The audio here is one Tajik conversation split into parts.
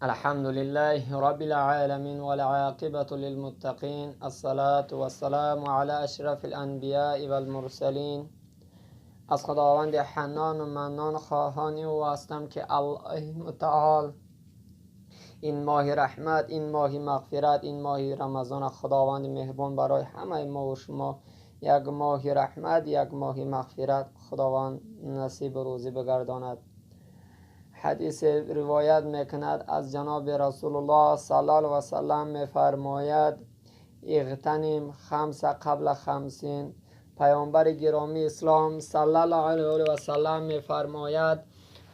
الحمد لله رب العالمين والعاقبة للمتقين الصلاة والسلام على أشرف الأنبياء والمرسلين. از خداوند حنان و منان خواهان او هستم که الله متعال این ماه رحمت، این ماه مغفرت، این ماه رمضان خداوند مهربان برای همه ما و شما یک ماه رحمت، یک ماه مغفرت خداوند نصیب روزی بگرداند. حدیث روایت میکند از جناب رسول الله صلی الله علیه و سلم میفرماید اغتنم خمس قبل خمسین. پیامبر گرامی اسلام صلی الله علیه و سلم میفرماید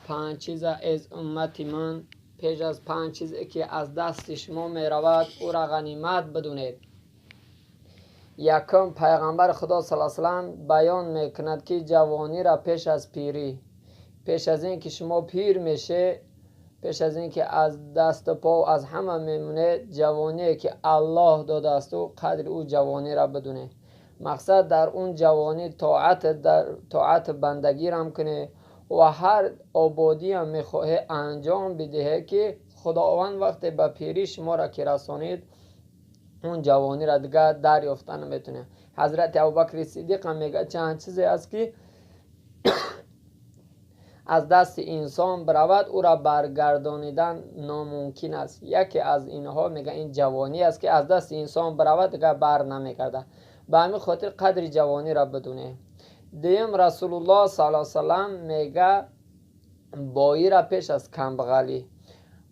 پنج چیز از امت من پیش از پنج چیزی که از دست شما میرود او را غنیمت بدونید. یکم پیغمبر خدا صلی الله علیه و سلم بیان میکند که جوانی را پیش از پیری، پیش از این که شما پیر میشه، پیش از این که از دست و پا از همه میمونه، جوانی که الله داده است و قدر او جوانی را بدونه. مقصد در اون جوانی طاعت، در طاعت بندگی را هم کنه و هر آبادی هم میخواه انجام بدهه که خداوند وقتی به پیری شما را که رسانید اون جوانی را دیگه دریافتن نمیتونه. حضرت ابوبکر صدیق هم میگه چند چیزی است که از دست انسان برود او را برگردانیدن ناممکن است. یکی از اینها میگه این جوانی است که از دست انسان برود دیگه بر نمیگرده. به همین خاطر قدر جوانی را بدونه. دیم رسول الله صلی الله علیه و سلم میگه بایی را پیش از کمبغلی،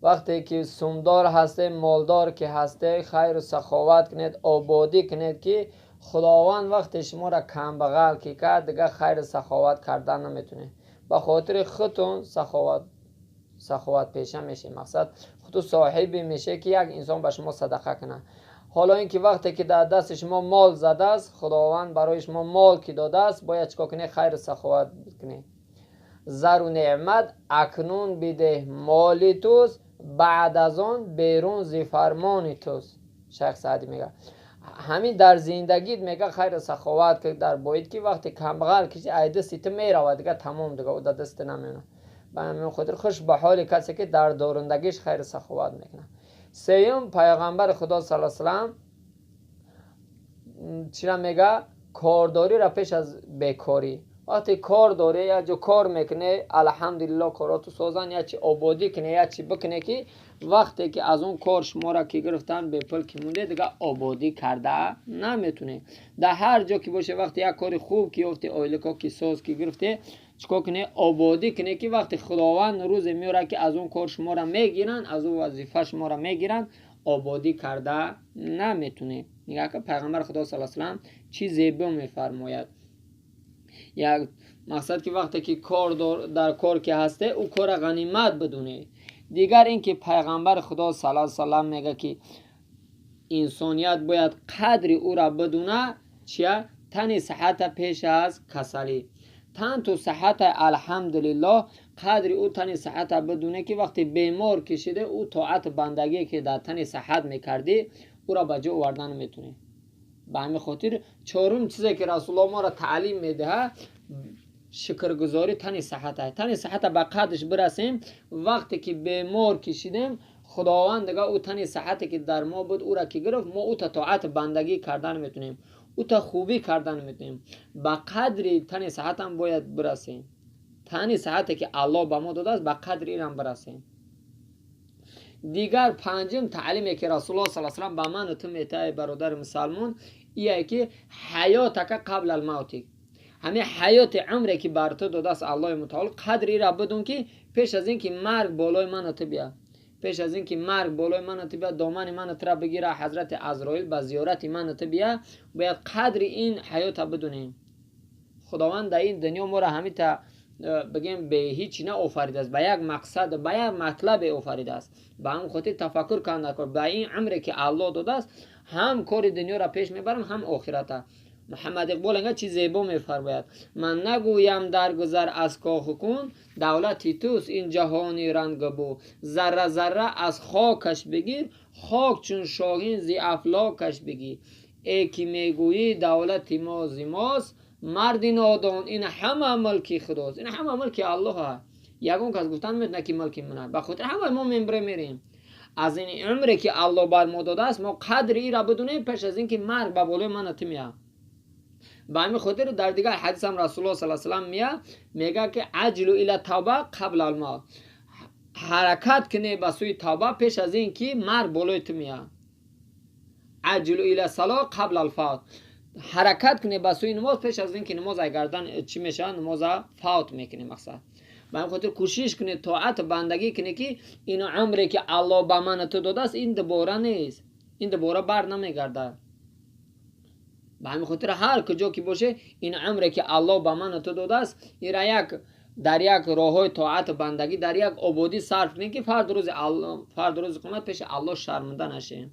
وقتی که سومدار هسته، مالدار که هسته، خیر و سخاوت کنید، آبادی کنید که خداوند وقتی شما را کمبغل که کرد دیگه خیر و سخاوت کردن نمیتونه. به خاطر خودتون سخاوت پیشه میشه. مقصد خودتون صاحبی میشه که یک انسان به شما صدقه کنه. حالا اینکه وقتی که در دست شما مال زده است، خداوند برای شما مال که داده است، باید چیکار کنی؟ خیر و سخاوت کنی. زر و نعمت اکنون بده مال توست، بعد از آن بیرون ز فرمان توست. شیخ سعدی میگه همین در زندگیت میگه خیر و سخاوت که در باید که وقتی کمبغل کشی ای دستی تو میرود دیگه تمام، دیگه او در دست نمیونه. به همین خاطر خوش به حال کسی که در دارندگیش خیر و سخاوت میکنه. سیوم پیغمبر خدا صلی الله علیه و سلم چرا میگه کارداری را پیش از بیکاری. وقتی کار داره یا جو کار میکنه، الحمدلله کاراتو سازن، یا چی آبادی کنه یا چی بکنه که وقتی که از اون کار شما را که گرفتن به پول که مونده دیگه آبادی کرده نمیتونه. در هر جا که باشه وقتی یک کار خوب که یافته، آیلکا که ساز که گرفته، چیکار کنه؟ آبادی کنه که وقتی خداوند روز میاره که از اون کار شما را میگیرن، از اون وظیفه شما را میگیرن، آبادی کرده نمیتونه. نگاه که پیغمبر خدا صلی الله علیه و سلم چی زیبا میفرماید. یک مقصد که وقتی که کار در کار که هسته او کار غنیمت بدونه. دیگر اینکه پیغمبر خدا صلی الله علیه و سلم میگه که انسانیت باید قدر او را بدونه. چیه؟ تن صحت پیش از کسلی. تن تو صحت الحمدلله قدر او تن صحت بدونه که وقتی بیمار کشیده او طاعت بندگی که در تن صحت میکردی او را به جا آوردن میتونه. به همین خاطر چهارم چیزی که رسول الله ما را تعلیم میده شکرگزاری تن صحت است. تن صحت به قدرش برسیم. وقتی که بیمار کشیدیم خداوند دیگه او تن صحتی که در ما بود او را که گرفت، ما او تا طاعت بندگی کردن میتونیم، او تا خوبی کردن میتونیم. به قدر تن صحت هم باید برسیم. تن صحتی که الله به ما داده است به قدر این هم برسیم. دیگر پنجم تعلیمی که رسول الله صلی الله علیه و سلم به من و تو میته برادر مسلمان ایه که حیاتک قبل الموت، همه حیات عمری که بر تو داده است الله متعال قدری را بدون که پیش از اینکه مرگ بالای من و تو بیا، پیش از اینکه مرگ بالای من و تو بیا، دامن من و تو را بگیره، حضرت عزرائیل به زیارت من و تو بیا، باید قدر این حیات بدونیم. خداوند در این دنیا ما را همین تا بگیم به هیچ نه آفریده است، به یک مقصد، به یک مطلب آفریده است. به هم خاطر تفکر کن، به این عمری که الله داده است هم کار دنیا را پیش میبرم هم آخرت. محمد اقبال انگار چیز زیبا میفرماید: من نگویم درگذر از کاخ کن، دولتی توست این جهانی رنگ بو، ذره ذره از خاکش بگیر، خاک چون شاهین زی افلاکش بگیر. ای که میگویی دولت ما زی ماست، مرد نادان این همه ملکی خداست، این همه ملکی الله. یگون کس گفتن میتونه که ملکی منه، به خاطر همه ما منبره میریم. Аз ин умре ки Аллоҳ бар мо додааст, мо қадри ира бидунем пеш аз ин ки марг ба болои мана ту меяд. Ба ҳамин хотир дар дигар ҳадис ҳам Расулуллоҳ саллаллоҳу алайҳи васаллам меяд, мегӯяд ки عجلوا إلى التوبة قبل الموت, ҳаракат кунед ба сӯи тавба пеш аз ин ки марг болои ту меяд. عجلوا إلى الصلاة قبل الفوت, ҳаракат кунед ба сӯи намоз пеш аз ин ки намоз ай гардан чӣ мешавад, намоза фавт мекунем. Мақсад, ба ҳамин хотир кӯшиш кунед, тоату бандагӣ кунед, ки ин умре ки Аллоҳ ба мана ту додааст, ин дубора нест, ин дубора бар намегардад. Ба ҳамин хотир ҳар куҷо ки боше, ин умре ки Аллоҳ ба мана ту додааст, ира як дар як роҳҳои тоату бандагӣ, дар як ободӣ сарф кунед, ки фарду рӯзи қиёмат пеши Аллоҳ шарманда нашем.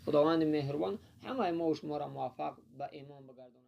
Худованди меҳрубон ҳамаи мо шуморо муваффақ ба имон бигардонад.